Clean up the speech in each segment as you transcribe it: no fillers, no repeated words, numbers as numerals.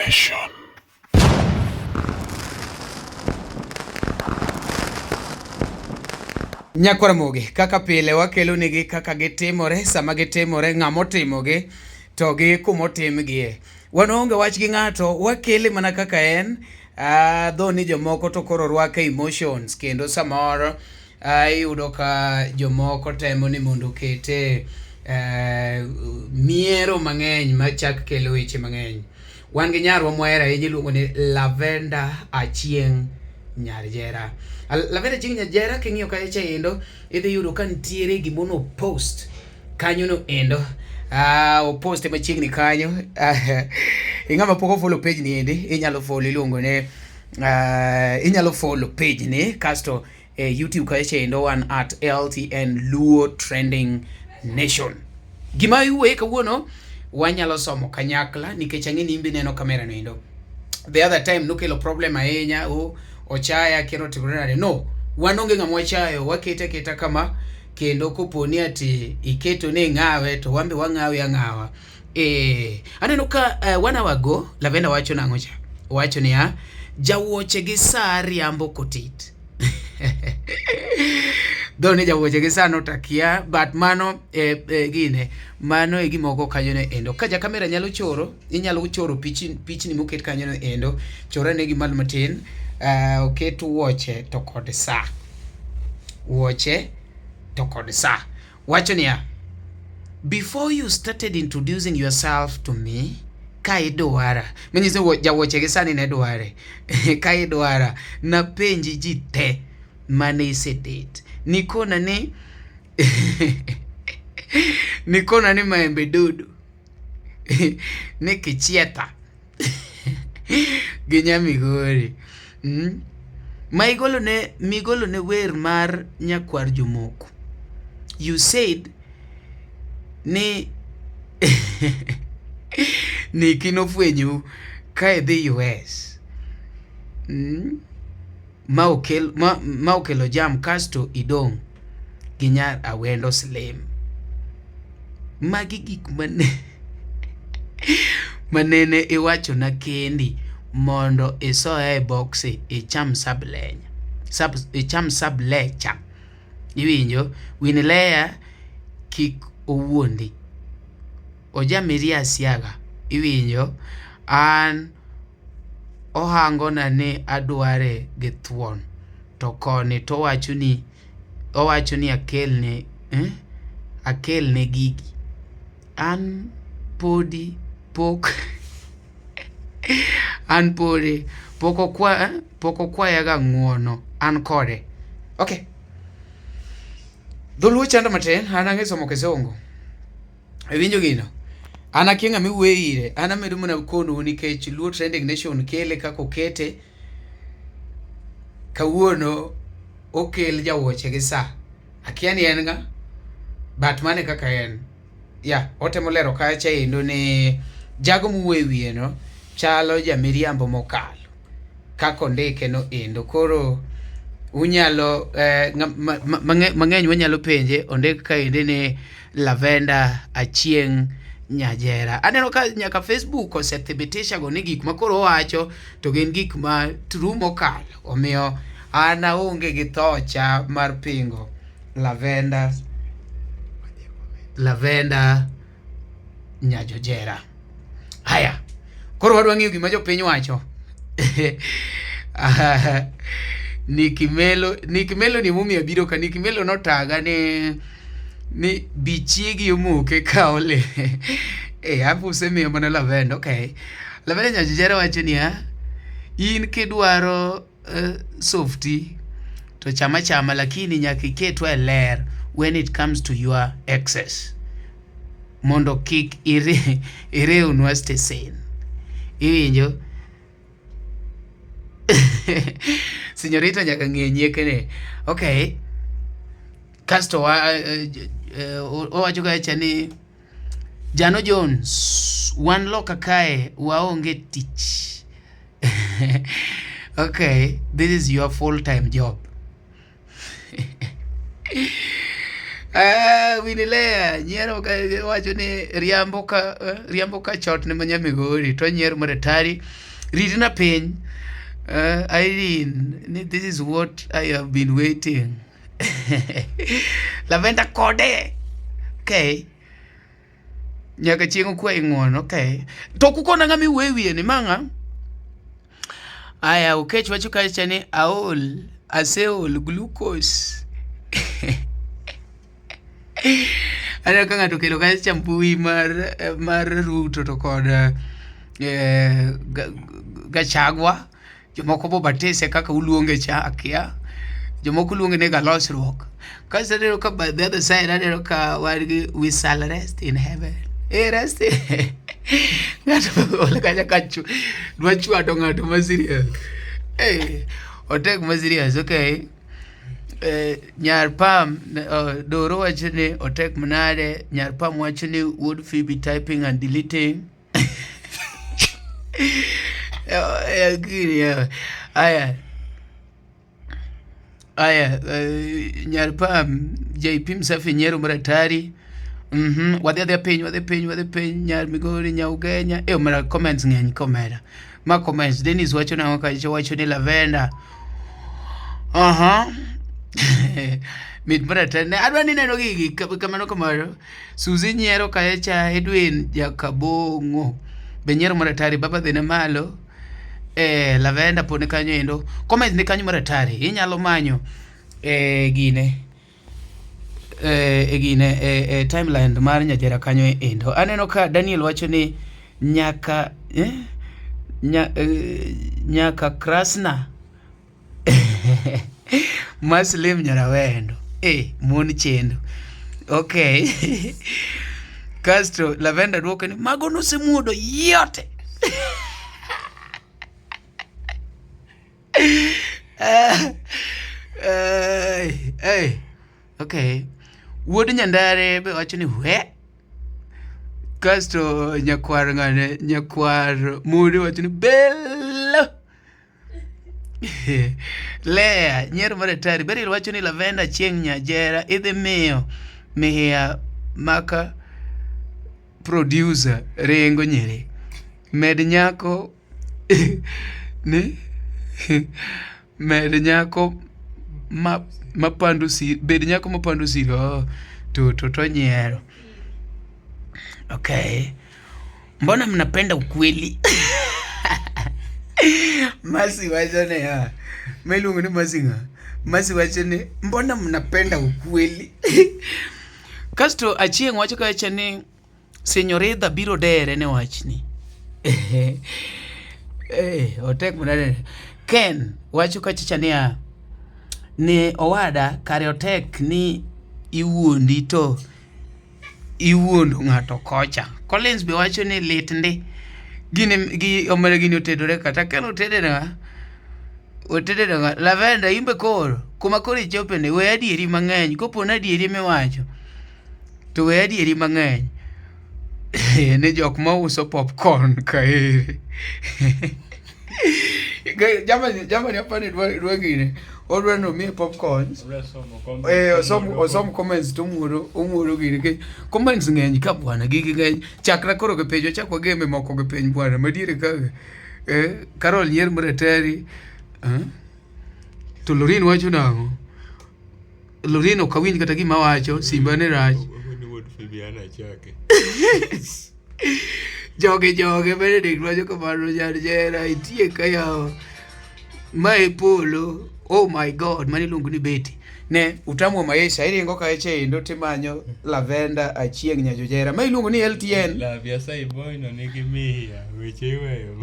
Nation. Nyakwar Ramogi, kaka pile wakelo nigi kaka gitimore, sama gitimore, ng'ama otimogi, to gi kumotimgie. Wan waonge wach gi ng'ato, wakele mana kaka en. Dho ni jomoko to koro rwake emotions, kendo samoro iyudo ka jomoko temo ni mondo okete miero mang'eny machak kelo weche mang'eny. Wan gi nyarwa mwahero ahinya iluongo ni Lavender Achieng' Nyarjera. Lavender Achieng' Nyarjera king'iyo kacha cha endo idhi yudo ka nitiere gimono post kanyo no endo. Oposte machiegni kanyo. Ing'ama pok ofollow page ni endi inyalo follow, iluongo ni inyalo follow page ni kasto e YouTube kacha endo wan at LTN Luo Trending Nation. Gima iwuoye kawuono wanyalo somo kanyakla nikech ang'e ni in be ineno kamera no endo. The other time nokelo problem ahinya, o ochaya kendo otimore nade. No, wan onge ng'ama wachayo, wakete aketa kama kendo kopo ni ati iketo ni ing'awe to wan be wang'awe ang'awa. Aneno ka 1 hour ago Lavenda wacho nang'o cha? Wacho niya, jawuoche gi saa riambo kotit. Dho ni jawuoche gi saa notakia, but mano gine, mano e gima ogo kanyo no endo. Ka ja kamera nyalo choro, inyalo choro pichni moket kanyo no endo, chor ane gi malo matin, oket wuoche to kod saa. Wuoche to kod saa. Wacho niya, before you started introducing yourself to me, ka idwara, manyiso jawuoche gi sani ne dware, ka idwara, napenji ji te mane isedate. Nikona ni, nikona ni maembe dudu, ni kichietha, gi nyamigori. Ma igolo ne, migolo ne wer mar nyakwar jomoko. You said ni Niki nofwenyu ka idhi US. Ma okel, ma, ma okelo jam kasto idong' gi nyar Awendo Slim. Magi gik mane manene iwachona kendi mondo isoya e boksi icham sablenya. Sab, icham sablecha. Iwinjo? Win Leya kik owuondi. Oja miria siaga. Iwinjo? An ohangona ni adware gi thuon. To koni to owacho ni akelne, akelne gigi. An podi pok an podi pok okwa, pok okwayaga ng'uono an kode. Okay. Dholuo chando matin, an ang'e somo kisungu. Iwinjo gino? An akia ng'ama iwuoyo ire, an amedo mana konou nikech Luo Trending Nation kele kaka okete. Kawuono okel jawuoche gi saa. Akia ni en ng'a, but mano e kaka en. Yeah, otemo lero kacha endo ni jago mowuoyo e wiye no chalo jamiriambo mokalo kaka ondike no endo. Koro unyalo mang'eny wanyalo penje ondik kaendi ni Lavender Achieng' Nyajera. Aneno ka nyaka Facebook osethibitisha go ni gik ma koro owacho to gin gik ma true mokalo. Omiyo an aonge gi thocha mar pingo Lavender, Lavender Nyajojera. Haya, koro wadwa ng'iyo gima jopiny wacho. Niki Melo, Niki Melo ni momiyo abiro ka, Niki Melo notaga ni bichiegi omoke ka ole. Hapo usemiyo mana Lavender, okay. Lavender Nyajojera wacho niya, in kidwaro softy to chama chama, lakini nyaka iketwa e ler when it comes to your exes mondo kik iriwnwa stesen. Iwinjo? Senyorita nyaka ng'e nyiekene. Okay. Kasto owacho kacha ni Jano Jones, wan loka kae waonge tich. Okay, this is your full-time job. Winnie Lea nyiero ka wacho ni riambo ka riambo ka chot ne manya Migori to nyiero maratari ritna piny. Irene ni this is what I have been waiting. Lavenda kode. Okay. Nyaka chieng' okwayi ng'uono. Okay. To kukona ng'ama iwuoyo e wiye ni ma ng'a? Aya, Okech wacho kacha ni aol, aseol glucose. Aneno ka ng'ato okelo kacha cha mbui mar Ruto to kod Gachagua. Jomoko bo batise kaka uluonge cha akia. Jomoko luonge ni galosruok. Kasto aneno ka by the other side aneno ka wan gi we shall rest in heaven. Eh, rest in ng'ato ol kacha ka dwa chwado ng'ato ma serious. Eh, otek ma serious, okay. Eh, nyar Pam Doro wacho ni otek manade. Nyar Pam wacho ni wuod Phoebe typing and deleting. Aya. Aya, nyar Pam, JP Msafi nyiero maratari. Wadhi adhiya piny, wadhi piny, wadhi piny, nyar Migori, Nyaugenya. Eh, omera comments ng'eny komera. Ma comments, Dennis wacho nang'o kacha wacho ni Lavenda. Aha. Mit maratari. Ne adwa ni neno gigi kamano kamano. Suzy nyiero kacha, Edwin Jakabong'o be nyiero maratari. Baba dhine malo. Eh, Lavenda pod ni kanyo endo. Comments ni kanyo maratari. Inyalo manyo gine gine timeline mar Nyajera kanyo endo. Aneno ka Daniel wacho ni nyaka nyaka Krasna Maslim Nyarawendo. Mon chendo. Okay. Kasto Lavenda dwoke ni mago nosemuodo yote. Okay. Wuod Nyandare be wacho ni we. Kasto nyakwar ng'ane, nyakwar Mudi wacho ni bello. Lea nyiero mar atari. Beryl wacho ni Lavenda chieng' Nyajera idhi miyo mihiya maka producer ringo nyiri. Med nyako ni med nyako ma mapando siri, bed nyako mapando siri. Oh, to nyiero. Okay. Mbona mnapenda ukweli? Masi wacho ni ya. Miluongo ni Masi ng'a? Masi wacho ni mbona mnapenda ukweli? Kasto Achieng' wacho kacha ni Senyoritha biro dere ne wachni. Otek manade. Ken wacho kacha niya ni owada kare otek ni iwuondi to iwuondo ng'ato kocha. Collins be wacho ni lit ndi. Gini gi omera gini otedore kata Ken otede nang'a? Otede nang'a? Lavenda imbe koro kuma koro ichope ni we adieri mang'eny kopo ni adieri miwacho to we adieri mang'eny ni jok mauso popcorn kaeri. Jamani, jamani hapa ni dwa gine. Odwa ni omiye popcorns. Osom comments to omuoro gini. Nikech comments ng'eny ka bwana, gigi ng'eny. Chakra koro gi piny, wachak wageme moko gi piny bwana. Madiere ka Carol nyier maratari. To Lorin wacho nang'o? Lorin ok awinj kata gima wacho, simba ne rach. Joge joge Benedict wacho kamano nyar jera itie ka yawa. Ma e polo. Oh my God, mano iluongo ni Betty. Ne utamwa maisha iringo kaecha endo timanyo Lavenda Achieng' Nyajojera. Ma iluongo ni LTN. Lavia Saiboy no nigi miya, weche iweyo.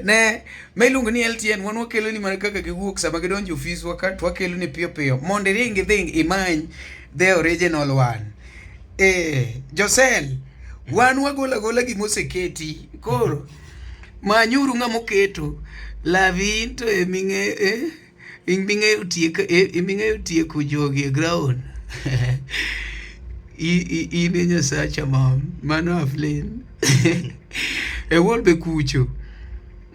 Ne ma iluongo ni LTN wan wakelo ni mana kaka giwuok sama gidonjo ofiswa ka to wakelo ni piyo piyo mondo iring idhi imany the original one. Josel wan wagolo agola gima oseketi koro manyuru ng'ama oketo lavi in to eming'eyo eming'eyo tieko jogi e ground. In e Nyasacha mam, mano Aflin. E wuon be kucho.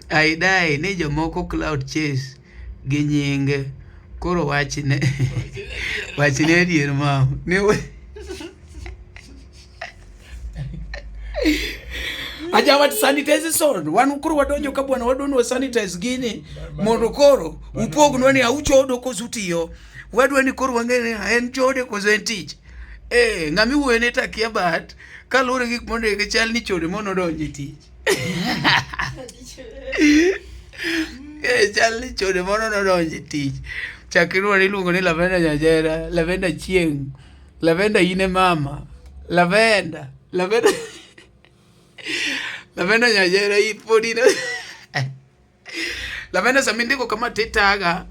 Aidai ni jomoko cloud chase gi nyinge Koro wachne wachne adier mama. Ne Aja wat sanitize son. Wan koro wadonjo ka bwana wadwa ni wa sanitize gini mondo koro upognwa ni auchodo koso utiyo. Wadwa ni koro wang'e ni en chode koso en tich. Eh, ng'ama iwuoyone to akia but kaluwore gi gik mondiki chal ni chode mono donjo e tich. Eh, chal ni chode moro nodonjo e tich. Chak iluongo iluongo ni Lavenda Nyajera, Lavenda Chieng', Lavenda in e mama, Lavenda, Lavenda Lavenda Nyajera pod in Lavenda sama indiko kama titaga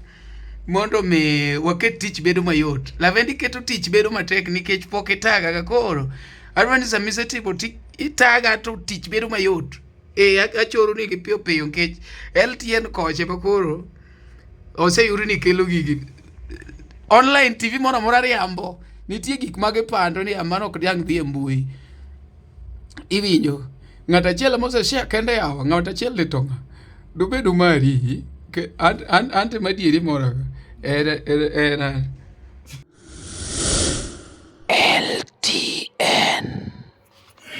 mondo mi waket tich bedo mayot. Lavenda iketo tich bedo matek nikech pok itaga ka koro. Adwa ni sama isetimo ti itaga to tich bedo mayot. Eh achoro ni gi piyo piyo nikech LTN koche ma koro oseyud ni kelo gigi. Online TV moro amora riambo. Nitie gik ma gipando ni mano ok diang' dhi e mbui. Iwinjo? Ng'at achiel ema ose share kende yawa, ng'at achiel ni to ng'a? Dobedo mari, an, an, ante madieri mora ka. En, en, en, en. LTN.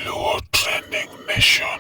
Luo Trending Nation.